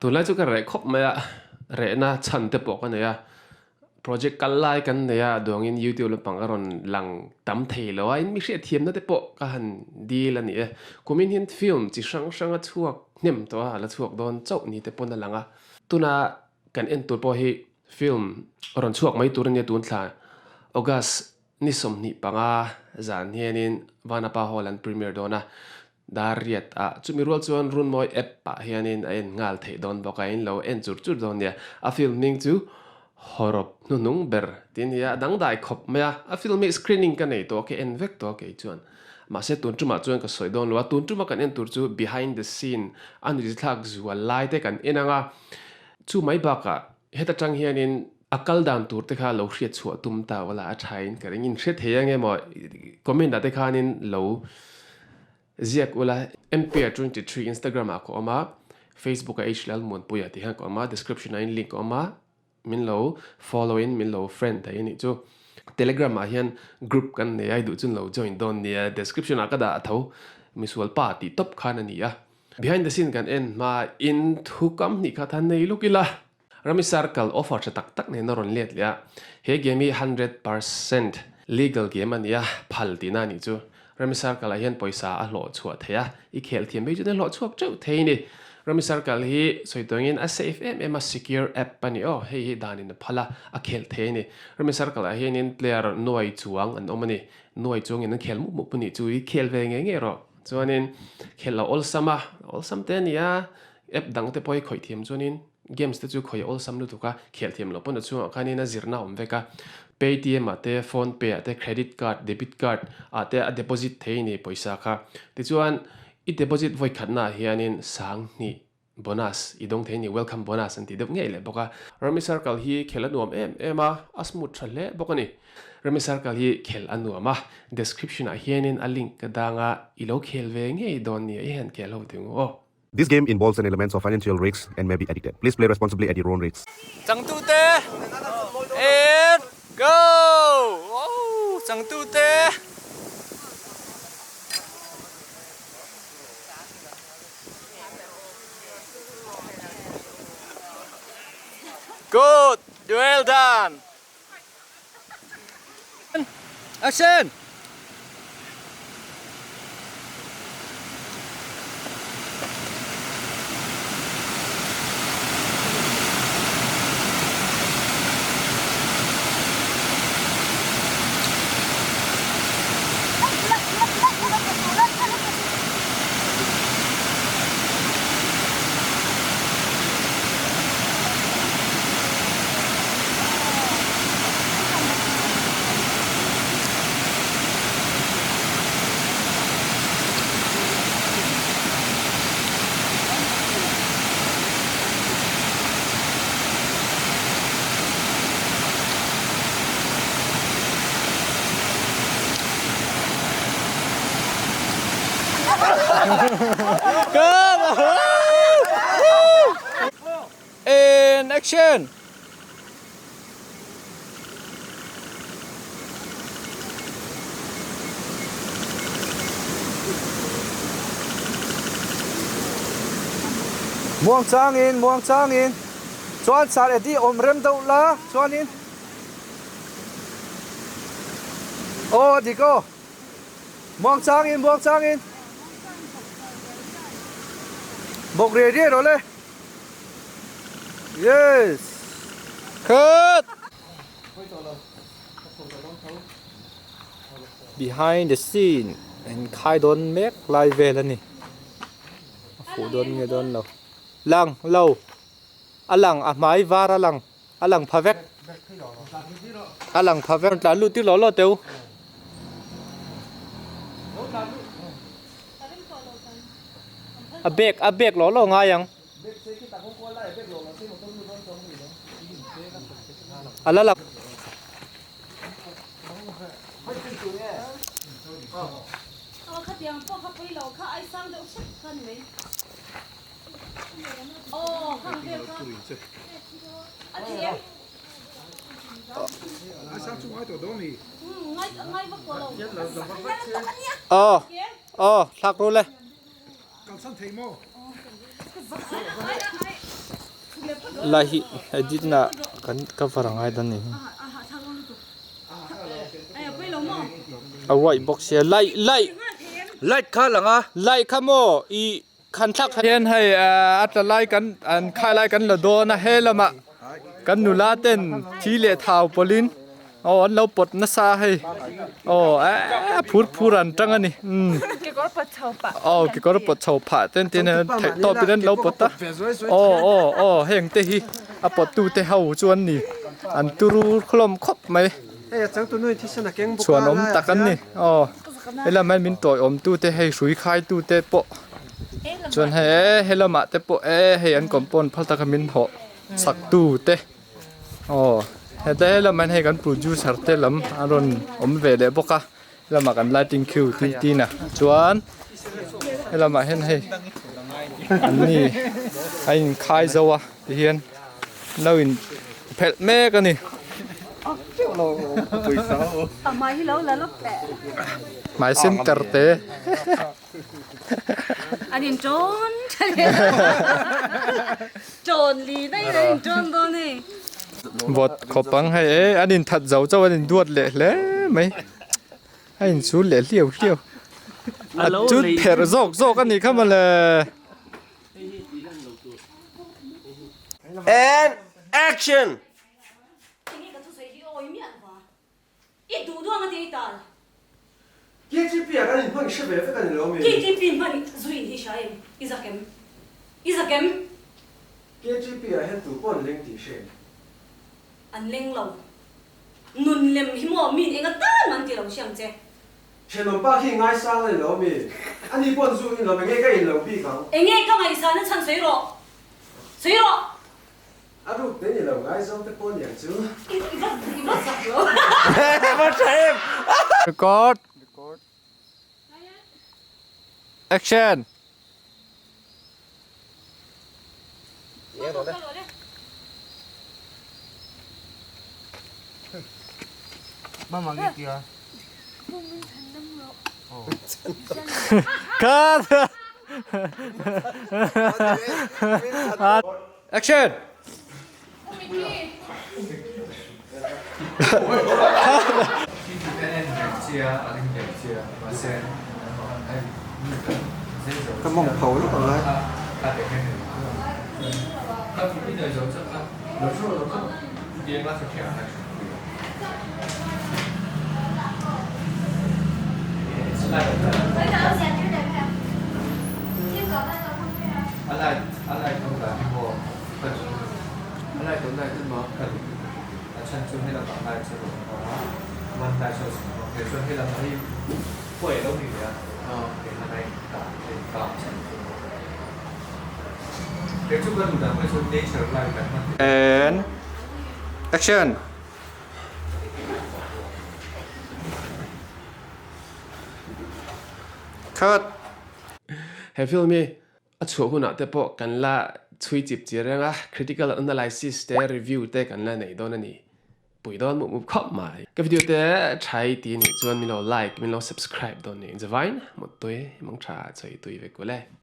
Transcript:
Tunlai chu ka reh khawp mai a, rehna chhan te pawh ka nei a, project kal lai kan nei a, duangin youtube lampang a rawn lang tam thei lo a, in mi hriatthiamna te pawh ka han dil a ni e. Kumin hian film chi hrang hrang a chhuak hnem tawh a, a la chhuak dawn chauh ni te pawn a lang a, tuna kan en tur pawh hi film rawn chhuak mai tur a nia tun thla August Ni 25 zan hianin Vanapa Hall an premiere dawn a, dar riat ah chumi rual chuan Runmawi app ah hianin a en nghal theih dawn bawk a, in lo en chur chur dawn nia. A film hming chu Hawrawp hnuhnung ber tih a ni a, a dangdai khawp mai a, a film hi screening ka nei tawh a, ka en vek tawh a kei chuan. Mahse tun tumah chuan ka sawi dawn lo a, tun tuma kan en tur chu behind the scene a nuizathlak zual lai te kan en ang a, chu mai bakah heta tang hianin A kal dan tur te kha lo hriat chhuah tum ta ula a tha in ka ring. In hre thei ang emaw comment ah te khanin lo ziak ula. Mpr 23 Instagram ah ka awm a, Facebook ah Hlalmuanpuia tih hian ka awm a, description ah in link a awm a, min lo follow in min lo friend thei a nih chu. Telegram ah hian group kan nei a, i duh chuan lo join dawn nia, description ah ka dah tho, misual pa tih tawp khan a ni a. Behind the scene kan en hma in thu kam hnih kha than nei luk ila. Rummy Circle offer tha tak tak nen a rawn let leh a, he game hi 100% legal game a ni a, phal tihna a nih chu. Rummy Circle ah hian pawisa a hlawh chhuah thei a, i khel thiam mai chuan i hlawh chhuak teuh thei a ni. Rummy Circle hi sawi tawngin a safe em em a, secure app a ni aw, hei hi danin a phal a, a khel thei a ni. Rummy Circle ah hianin player nuai chuang an awm a ni, nuai chuangin an khel mup mup a nih chu, i khel ve ngei ngei rawh. Chuanin khelh a awlsam a, awlsam te a ni a, app dang te pawh hi khawih thiam chuanin Games te chu khawi awlsam lutuk a, khelh thiam loh pawn a chhungah khanin a zirna a awm vek a. Paytm ah te, phone pay ah te, credit card, debit card ah te a deposit thei a ni pawisa kha. Tichuan, i deposit vawi khatna ah hianin sang hnih bonus i dawng thei a ni, welcome bonus an ti deuh ngei leh bawk a. Rummy Circle hi khelh a nuam em em a, a smooth tha hle bawk a ni. Rummy Circle hi khelh a nuam a, description ah hianin a link ka dang a, i lo khel ve ngei dawn nia i han khel ho ding u aw. This game involves an elements of financial risks and may be addicted. Please play responsibly at your own risk. Changtute and go! Oh, changtute! Good! Well done! Action! In action! Muang changin, muang changin. Chuan sar Eddie awm rem deuh la, chuanin. Aw, dik aw. Muang changin, muang changin. Bawk riai riai rawh le. Yes. Cut. Behind the scene in khai dawn mek lai vel a ni. A fuh dawn nge dawn lo. Lang lo. A lang a hmai var a lang. A lang pha vek. A lang pha vek. Tlan lut tir lo lo teu. A bag a bag lo lo ngai ang. A la la. Aw aw thlak ru le. Lai hi edit na kan cover a ngai dawn a ni hi. A white bawk sia light light light kha lang a light kha maw ih khan thlak hian hei a tla lai kan an khai lai kan la dawn a he lamah kan nula ten thi leh thau pawlhin aw an lo pawt nasa hei aw eee phur phur an tang a ni umm aw kekawr pawt chho phah ten tin hian theih tawp in an lo pawt a aw aw aw heng te hi a pawt tu te ho chu an ni an turu hlawm khawp mai chhuanawm tak an ni aw. Helam hian min tawiawm tute hei hrui khai tute pawh chuan hei e helamah te pawh e hei an compound phal taka min hawh chak tute aw heta helamah hian hei kan producer te lam a rawn awm ve leh bawk a helamah kan lighting cue tin tin a chuan helamah hian hei an ni a inkhai zo a tihian lo in phelh mek a ni. Hmai center te. An in ṭawn ṭawn li daih an in ṭawn dawn hei. Vawt khawp ang hei e an in that zo chauh an in duat leh hle mai a in chul leh hliau hliau a chut pherh zawk zawk a nih kha mawle. And action! Enge ka thusawi hi awi miah lo va, i duh duang a ti tal. KTP ah kan inhman hre ve vek a ni lo mi? KTP hman zui in hi hria em? I zak em? I zak em? KTP ah hian tu pawh an leng tih hre em? An leng lo. Nun lem hi maw min enga tan man ti lo hriang che. Thenawm pa khi ngaisang a ni lo mi? Ani pawh zu in lo enge ka in lo bik ang? Enge ka ngaihsan a chhan sawi rawh. Sawi rawh! A ruk te ni lo ngaizawng te pawh niang chu. I va i va zak lo. Va tha em! Record. Action. Cut. Action. Ka mawng pho lawk ang a. And action. Cut. He film hi a chhuah hunah te pawh kan la chhui chip chi reng a, critical analysis te review te kan la nei dawn a ni. Pui dawn mup mup khawp mai. Ka video te tha i ti nih chuan min lo like, min lo subscribe dawn niin zavain, mutui, mangtha, chawitui vek ule.